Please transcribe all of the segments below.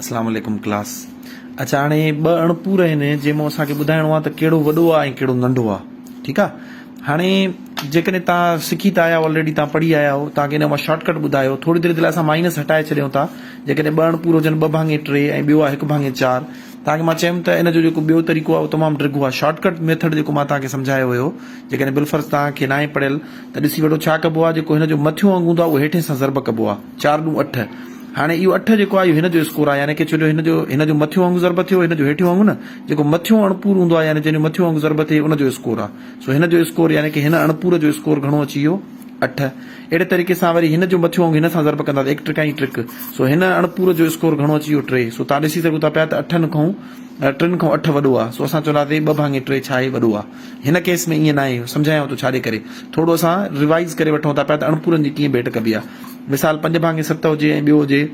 اسلام عليڪم ڪلاس اڇا هاڻي ٻه اڻپور آهن جنهن مان اسان کي ٻڌائڻو آهي ته ڪهڙو وڏو آهي ۽ ڪهڙو ننڍو آهي ٺيڪ آهي هاڻي جيڪڏهن تان سکي ٿا آيا آلريڊي تان پڙهي آيا آهيو تان کي ان مان شارٽ ڪٽ ٻڌايو ٿوري دير لاء اسان مائنس هٽائي ڇڏيون ٿا جيڪڏهن ٻه اڻپور هجن ٻه ڀاڱي ٽي ۽ ٻيو آهي هڪ ڀاڱي چار تان کي مان چيم ته ان جو جيڪو ٻيو طريقو آهي اهو تمام ڊگهو آهي شارٽ ڪٽ ميٿڊ جيڪو مان تان کي سمجهايو هيو جيڪڏهن بالفرض تان کي ناهي پڙهيل ته ڏسي وٺو ڇا ڪبو آهي جيڪو هن جو مٿيون انگ هوندو آهي اهو هيٺين سان ضرب ڪبو آهي چار ڏون اٺ هاڻي اهو اٺ جيڪو آهي اهو هن جو اسڪور آهي يعني ڪي ڇو جو هن جو هن جو مٿيون انگ ضرب ٿيو هن جو هيٺيون انگ نه جيڪو مٿيون اڻپور هوندو آهي يعني جنهن جو مٿيون انگ ضرب ٿئي ان جو اسڪور آهي سو هن جو اسڪور يعني ڪي هن اڻپور جو اسڪور گهڻو اچي ويو اٺ اهڙي طريقي سان وري هن جو مٿيون انگ هن سان ضرب ڪندا ته ايڪ ٽرڪائين ٽرڪ سو هن اڻپور جو اسڪور گهڻو اچي ويو ٽي سو تان ڏسي سگهو ٿا پيا ته اٺن کان ٽن کان اٺ وڏو آهي سو اسان چونداسين ٻه ڀاڱي ٽي ڇا آهي وڏو آهي هن ڪيس ۾ ائين ناهي سمجهايان ٿو ڇا جي ڪري ٿورو اسان ريوائز ڪري وٺون ٿا پيا ته اڻپورن جي ڪيئن ڀيٽ ڪبي آهي مثال پنج ڀاڱي ست هجي ۽ ٻيو هجي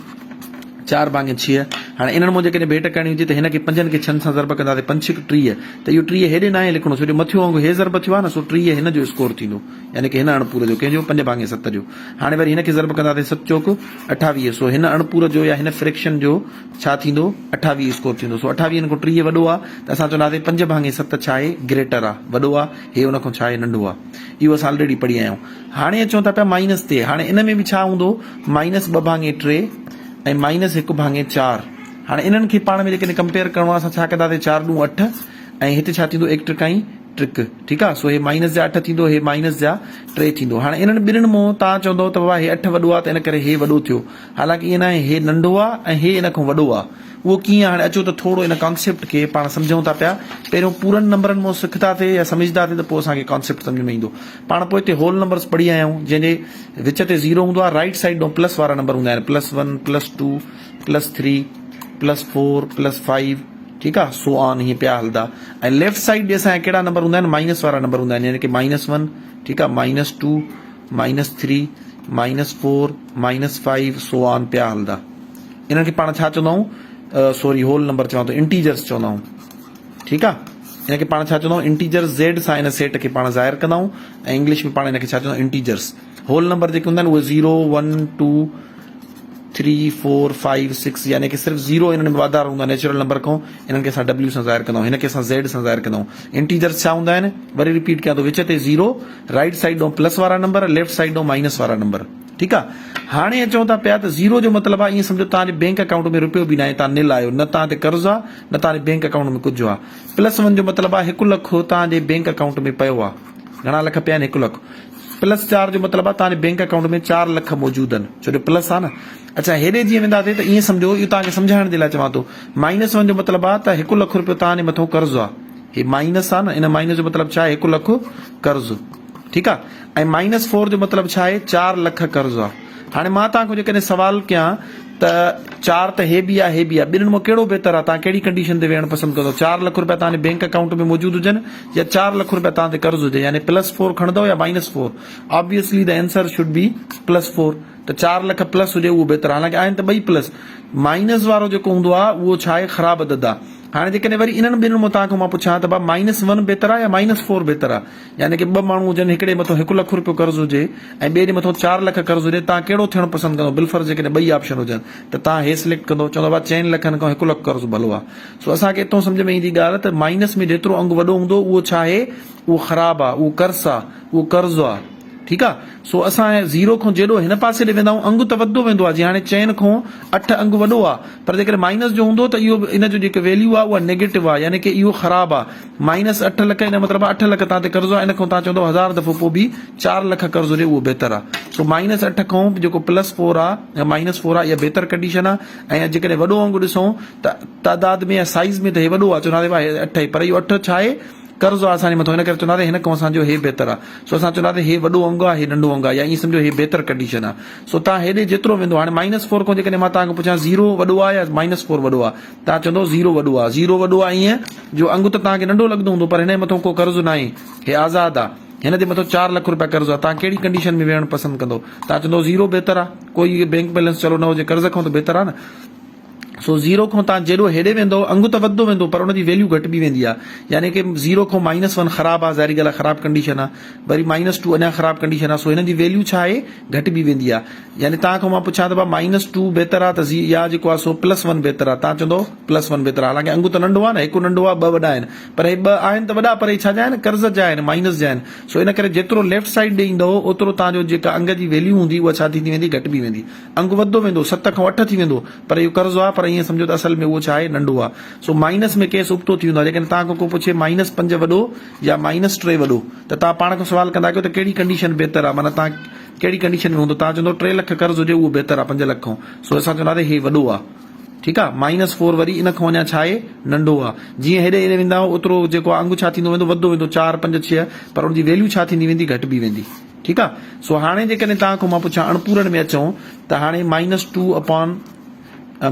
چار ڀاڱي ڇهه. هاڻي انهن مان جيڪڏهن ڀيٽ ڪرڻي هجي ته هن کي پنجن کي ڇهن سان ضرب ڪنداسين پنج ڇڪ 30 ته اهو 30 هيڏي ناهي لکڻو ڇو جو مٿيون انگ هي ضرب ٿيو آهي نه سو 30 هن جو اسڪور ٿيندو يعني ڪه هن اڻپور جو ڪنهن جو پنج ڀاڱي ست جو. هاڻي وري هن کي ضرب ڪنداسين ست چوڪ 28 سو هن اڻپور جو يا هن فريڪشن جو ڇا ٿيندو 28 اسڪور ٿيندو سو اٺاويهن کان 30 وڏو آهي ته اسان چونداسين پنج ڀاڱي ست ڇا آهي گريٽر آهي وڏو آهي هي ان کان ڇا آهي ننڍو آهي اهو اسان آلريڊي پڙهي آيا آهيون. هاڻي اچون ٿا پيا مائنس تي. هاڻي ان ۾ به ڇا هوندو؟ مائنس ٻه ڀاڱي ٽي ۽ مائنس هڪ ڀاڱي چار. هاڻي انهن کي پاڻ ۾ جيڪڏهن ڪمپيئر ڪرڻو آهي اسان ڇا ڪنداسين چار ڏون اٺ ۽ هتي ڇا ٿيندو ايڪ ٽرڪائين ٽرڪ ٺيڪ آهي سو هي مائنس جا اٺ ٿيندو هي مائنس جا ٽي ٿيندو. هاڻي انهن ٻنهين مون توهان چوندو ته بابا هي اٺ وڏو آهي ته ان ڪري هي وڏو ٿيو حالانڪه ائين ناهي هي ننڍو آهي ۽ هي ان کان وڏو آهي. اهو ڪيئن هاڻي اچو ته ٿورو ان ڪانسيپٽ کي پاڻ سمجهون ٿا پيا. پهريون پورن نمبرن مون سکنداسين يا سمجهنداسين ته پوء اسان کي ڪانسيپٽ سمجهه ۾ ايندو. پاڻ پوئتي هول نمبرز پڙهي آيا آهيون جنهن جي وچ تي زيرو هوندو آهي رائيٽ سائيڊ ڏانهن پلس وارا نمبر هوندا آهن plus one plus two plus three plus four plus five ٺيڪ آهي سو آن هيئن پيا هلدا ۽ ليفٽ سائيڊ ڏي اسان جا ڪهڙا نمبر هوندا آهن مائنس وارا نمبر هوندا آهن يعني ڪي مائنس ون ٺيڪ آهي minus two minus three minus four minus five so on پيا هلدا انهن کي پاڻ ڇا چوندا آهيون سوري هول نمبر چوان ٿو انٽيجرز چوندا آهيون ٺيڪ آ ان کي پاڻ ڇا چوندا آهيون انٽيجرز زيڊ سان ان سيٽ کي پاڻ ظاهر ڪندا آهيون ۽ انگلش ۾ پاڻ ان کي ڇا چوندا آهيون انٽيجرز هول نمبر جيڪي هوندا آهن اهي 0 1 2 3 4 5 6 يعني ڪي صرف 0 انهن ۾ واڌارو هوندو آهي نيچرل نمبر کان انهن کي اسان ڊبليو سان ظاهر ڪندا آهيون هن کي اسان زيڊ سان ظاهر ڪندا آهيون انٽيجرز ڇا هوندا آهن وري رپيٽ ڪيان ٿو وچ تي 0 رائٽ سائيڊ ڏانهن پلس وارا نمبر ليفٽ سائيڊ ڏانهن مائنس وارا نمبر ٺيڪ آ هاڻي اچون ٿا پيا ته زيرو جو مطلب آ ائين سمجهو توهان جي بينڪ اڪائونٽ ۾ رپيو به ناهي توهان نل آهيو نه توهان تي قرض آ نه توهان جي بينڪ اڪائونٽ ۾ ڪجهه آ پلس ون جو مطلب آ هڪ لک توهان جي بينڪ اڪائونٽ ۾ پيو آ گهڻا لک پيا آهن هڪ لک پلس چار جو مطلب آ توهان جي بينڪ اڪائونٽ ۾ چار لک موجود آهن ڇو جو پلس آ نه اڇا هيڏي جيئن وينداسين ته ائين سمجهو اهو توهان کي سمجهائڻ جي لاء چوان ٿو مائنس ون جو مطلب آ ته هڪ لک رپيو توهان جي مٿو قرض آ هي مائنس آ نه ان مائنس جو مطلب ڇا آهي هڪ لک قرض ٺيڪ آ ۽ مائنس فور جو مطلب ڇا آهي چار لک قرض آ هاڻي مان توهان کان جيڪڏهن سوال ڪيان ته چار ته هي به آ هي به آ ٻنهن مان ڪهڙو بهتر آ توهان ڪهڙي ڪنڊيشن تي ويهڻ پسند ڪندو چار لک روپيا توهان جي بينڪ اڪائونٽ ۾ موجود هجن يا چار لک روپيا توهان تي قرض هجي يعني پلس فور کڻندو يا minus four obviously the answer should be plus four ته چار لک پلس هجي اهو بهتر آ حالانڪه آهن ته ٻئي پلس مائنس وارو جيڪو هوندو آ اهو ڇا آهي خراب عدد آ هاڻي جيڪڏهن وري انهن ٻنهن مان توهان کان مان پڇان ته ڀا مائنس ون بهتر آ يا مائنس فور بهتر آ يعني ڪي ٻه ماڻهو هجن هڪڙي مٿو هڪ لک روپيو قرض هجي ۽ ٻئي جي مٿو چار لک قرض هجي توهان ڪهڙو ٿيڻ پسند ڪندو بالفرض جيڪڏهن ٻئي آپشن هجن ته توهان هي سليڪٽ ڪندو چوندو ڀا چئن لکن کان هڪ لک قرض ڀلو آ سو اسان کي اتو سمجهه ۾ ايندي ڳالهه ته مائنس ۾ جيترو انگ وڏو هوندو اهو ڇا آهي اهو خراب آ اهو قرض آ اهو قرض آ ٺيڪ آ سو اسان زيرو کان جيڏو هن پاسي ڏي ويندا آهيون انگ ته وڌندو ويندو آ جيئن هاڻي چئن کان اٺ انگ وڏو آ پر جيڪڏهن مائنس جو هوندو ته اهو ان جو جيڪو ويليو آ اها نيگيٽو آ يعني ڪي اهو خراب آ مائنس اٺ لک ان جو مطلب آ اٺ لک توهان تي قرض آ ان کان توهان چوندو هزار دفعو پوء به چار لک قرض هجي اهو بهتر آ سو مائنس اٺ کان جيڪو پلس فور آ يا مائنس فور آ اها بهتر ڪنڊيشن آ ۽ جيڪڏهن وڏو انگ ڏسون ته تعداد ۾ يا سائيز ۾ ته هي وڏو آ چونداسين ڀاء هي اٺ آهي پر اهو اٺ ڇا آهي قرض آ اسان جي مٿو ان ڪري چونداسين هن کان اسان جو هي بهتر آ سو اسان چونداسين هي وڏو انگ آ هي ننڍو انگ آ يا ائين سمجهو هي بهتر ڪنڊيشن آ سو توهان هيڏي جيترو ويندو هاڻي مائنس فور کان جيڪڏهن مان توهان کان پڇان زيرو وڏو آ يا مائنس فور وڏو آ توهان چوندو زيرو وڏو آ زيرو وڏو آ ائين جو انگ ته توهان کي ننڍو لڳندو هوندو پر هن جي مٿو ڪو قرض ناهي هي آزاد آ هن جي مٿو چار لک روپيا قرض آ توهان ڪهڙي ڪنڊيشن ۾ ويهڻ پسند ڪندو توهان چوندو زيرو بهتر آ ڪوئي بينڪ بيلنس چلو نه هجي قرض کان ته بهتر آ نه. سو زيرو کان تان جيڏو هيڏي ويندو انگ ته وڌندو ويندو پر ان جي ويليو گهٽبي ويندي آ يعني ڪي زيرو کان مائنس ون خراب آ ظاهري ڳالهه آ خراب ڪنڊيشن آ وري مائنس ٽو اڃا خراب ڪنڊيشن آ سو هنن جي ويليو ڇا آهي گهٽبي ويندي آ يعني تان کان مان پڇان ته ڀا مائنس ٽو بهتر آ ته زي يا جيڪو آ سو پلس ون بهتر آ تان چوندو پلس ون بهتر آ حالانڪه انگ ته ننڍو آ نه هڪ ننڍو آ ٻه وڏا آهن پر هي ٻه آهن ته وڏا پر هي ڇا جا آهن قرض جا آهن مائنس جا آهن سو ان ڪري جيترو ليفٽ سائيڊ ڏي ايندو اوترو تان جو جيڪا انگ جي ويليو هوندي اها ڇا ٿيندي ويندي گهٽبي ويندي انگ وڌندو ويندو، ست کان اٺ ٿي ويندو، پر اهو قرض آهي، پر ائين سمجهو ته اصل ۾ اهو ڇا آهي، ننڍو آهي. سو مائنس ۾ ڪيس ابتو ٿي ويندو آهي. جيڪڏهن توهان کان ڪو پڇي مائنس پنج وڏو يا مائنس ٽي وڏو ته توهان پاڻ کان سوال ڪندا ڪيو ته ڪهڙي ڪنڊيشن بهتر آهي، معنيٰ توهان ڪهڙي ڪنڊيشن ۾ هوندو، توهان چوندو ٽي لک قرض هجي اهو بهتر آهي پنج لک کان، سو اسان چونداسين هي وڏو آهي. ٺيڪ آهي، مائنس فور وري ان کان اڃا ڇا آهي، ننڍو آهي. جيئن هيڏي هيڏي ويندا اوترو جيڪو آهي انگ ڇا ٿيندو ويندو، وڌندو ويندو، چار، پنج، ڇهه، پر ان جي ويليو ڇا ٿيندي ويندي، گهٽبي ويندي. ٺيڪ آ سو هاڻي جيڪڏهن توهان کان مان پڇان اڻپورن ۾ اچون ته هاڻي minus two upon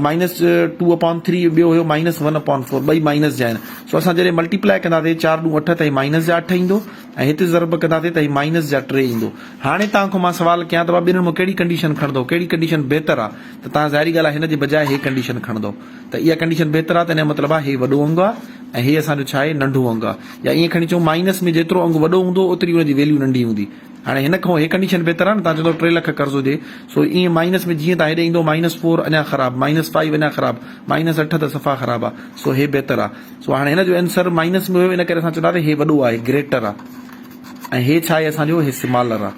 minus two upon three ٻيو هيو مائنس ون اپان فور ٻئي مائنس جا آهن سو اسان جڏهن ملٽيپلائي ڪنداسي چار ڏون اٺ ته هي مائنس جا اٺ ايندو ۽ هتي ضرب ڪنداسي ته هي مائنس جا ٽي ايندو هاڻي توهان کان مان سوال ڪيان ته ٻنهن مان ڪهڙي ڪنڊيشن کڻندو ڪهڙي ڪنڊيشن بهتر آ ته توهان ظاهري ڳالهه آهي هن جي بجاء هي ڪنڊيشن کڻندو ته اها ڪنڊيشن بهتر آ ته ان جو مطلب آ هي وڏو انگ آ ۽ هي اسان جو ڇا آهي ننڍو انگ آ يا ائين کڻي چئون مائنس ۾ جيترو انگ وڏو هوندو اوتري ان جي ويليو ننڍي هوندي. هاڻي هن کان هي ڪنڊيشن بهتر آ نه توهان چوندو ٽي لک قرض هجي سو ائين مائنس ۾ جيئن توهان هيڏي ايندو مائنس فور اڃا خراب مائنس فائيو اڃا خراب مائنس اٺ ته صفا خراب آ سو هي بهتر آ سو هاڻي هن جو اينسر مائنس ۾ هيو ان ڪري اسان چونداسين هي وڏو آهي گريٽر آ ۽ هي ڇا آهي اسان جو هي سمالر آ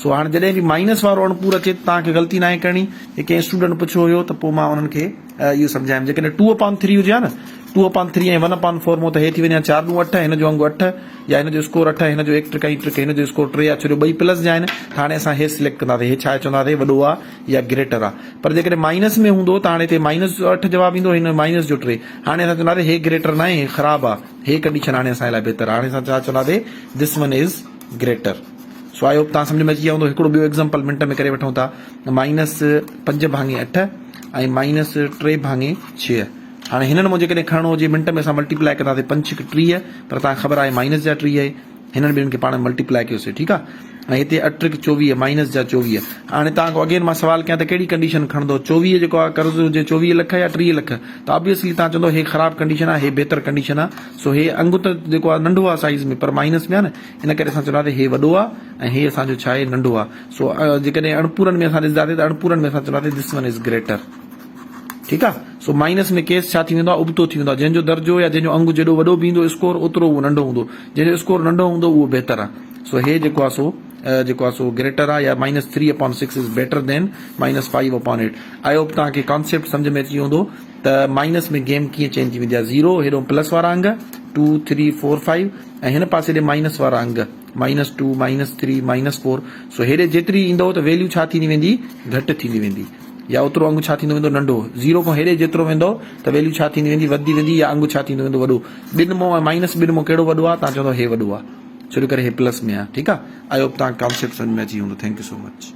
سو هاڻي جڏهن به مائنس وارو اڻپور اچي ته توهان کي غلطي ناهي ڪرڻي هي ڪنهن اسٽوڊنٽ پڇيو هيو ته پوء مان انهن کي اهو سمجهايم جيڪڏهن ٽو اپان ٿري هجي ها نه ٽو اپان ٿري ۽ ون اپان فور مون ته هي ٿي وڃي ها چار ڏون اٺ هن جو انگ اٺ يا هن جو اسڪور اٺ هن جو ايڪ ٽڪ ۽ ٽڪ هن جو اسڪور ٽي آ ڇو جو ٻئي پلس جا آهن ته هاڻي اسان هي سليڪٽ ڪنداسين هي ڇا چونداسين وڏو آ يا گريٽر آ پر جيڪڏهن مائنس ۾ هوندو ته هاڻي هتي مائنس جو اٺ جواب ايندو هن مائنس جو ٽي هاڻي اسان چونداسين هي گريٽر ناهي هي خراب آ هي ڪنڊيشن هاڻي اسان لاء بهتر آ هاڻي اسان ڇا چونداسين this one is greater so I hope توهان سمجھ ۾ اچي ويو هوندو هڪڙو ٻيو ايگزامپل منٽ ۾ ڪري وٺون ٿا مائنس پنج ڀاڱي اٺ ۽ مائنس ٽي ڀاڱي ڇهه هاڻي هنن مان جيڪڏهن کڻڻو هجي منٽ ۾ اسان ملٽيپلائي ڪنداسين پنج ڇڪ 30 پر توهان کي خبر آهي مائنس جا 30 آهي هنن ٻنهن کي پاڻ ۾ ملٽيپلائي ڪيوسي ٺيڪ آهي ۽ هتي اٺ ٽرڪ 24 مائنس جا 24 هاڻي توهان کان اگين مان سوال ڪيان ته ڪهڙي ڪنڊيشن کڻندو 24 جيڪو آهي قرض هجي 24 لک يا 30 لک ته آبويسلي توهان چوندو هي خراب ڪنڊيشن آهي هي بهتر ڪنڊيشن آهي سو هي انگ ته جيڪو آهي ننڍو آهي سائيز ۾ پر مائنس ۾ آهي نه ان ڪري اسان چونداسين هي وڏو آهي ۽ هي اسان جو ڇا آهي ننڍو آهي سو جيڪڏهن اڻپورن ۾ اسان ڏسنداسين ته اڻپورن ۾ اسان چونداسين this one is greater ٺيڪ آ سو مائنس ۾ ڪيس ڇا ٿي ويندو آ ابتو ٿي ويندو آ جنهن جو درجو يا جنهن جو انگ جيڏو وڏو به ايندو اسڪور اوترو اهو ننڍو هوندو جنهن جو اسڪور ننڍو هوندو اهو بهتر آ سو هي جيڪو آ سو جيڪو آ سو گريٽر آ يا minus three upon six is better than minus five upon eight I hope توهان کي ڪانسيپٽ سمجھ ۾ اچي ويو هوندو ته مائنس ۾ گيم ڪيئن چينج ٿي ويندي آ زيرو هيڏو پلس وارا انگ ٽو ٿري فور فائيو ۽ هن پاسي ڏي مائنس وارا انگ minus two minus three minus four so هيڏي جيتري ايندو ته ويليو ڇا ٿيندي ويندي گهٽ ٿيندي ويندي يا اوترو انگ ڇا ٿيندو ويندو ننڍو زيرو کان هيڏي جيترو ويندو ته ويليو ڇا ٿيندي ويندي وڌندي ويندي يا انگ ڇا ٿيندو ويندو وڏو ٻن مون ۽ مائنس ٻن مون ڪهڙو وڏو آ تان چوندو هي وڏو آ ڇو جو ڪري هي پلس ۾ آ ٺيڪ آ I hope تان ڪانسيپٽ سمجھ ۾ اچي ويو هوندو thank you so much.